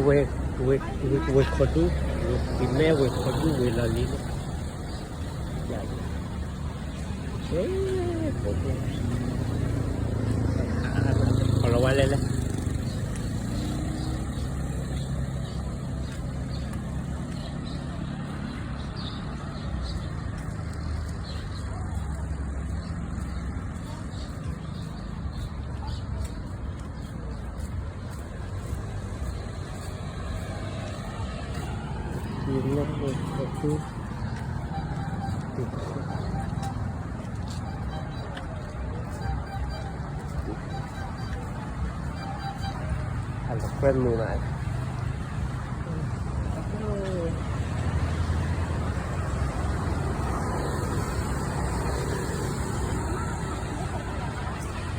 ဝ့ၢ်, ဝ့ၢ်ခီၣ်ဒူ, ဝ့ၢ်မဲ ဝ့ၢ်ခီၣ်ဒူ ဝ့ၢ်လီၢ်လံၤန့ၣ်, ခီၣ်လီၤဝါလဲၣ်လဲၣ်.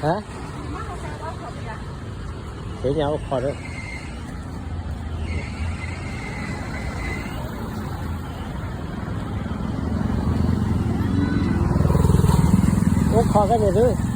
ဟါ, သ့ၣ်ညါအိၣ်ခိးဒီး, အိၣ်ခိးဖဲန့ၣ်သု.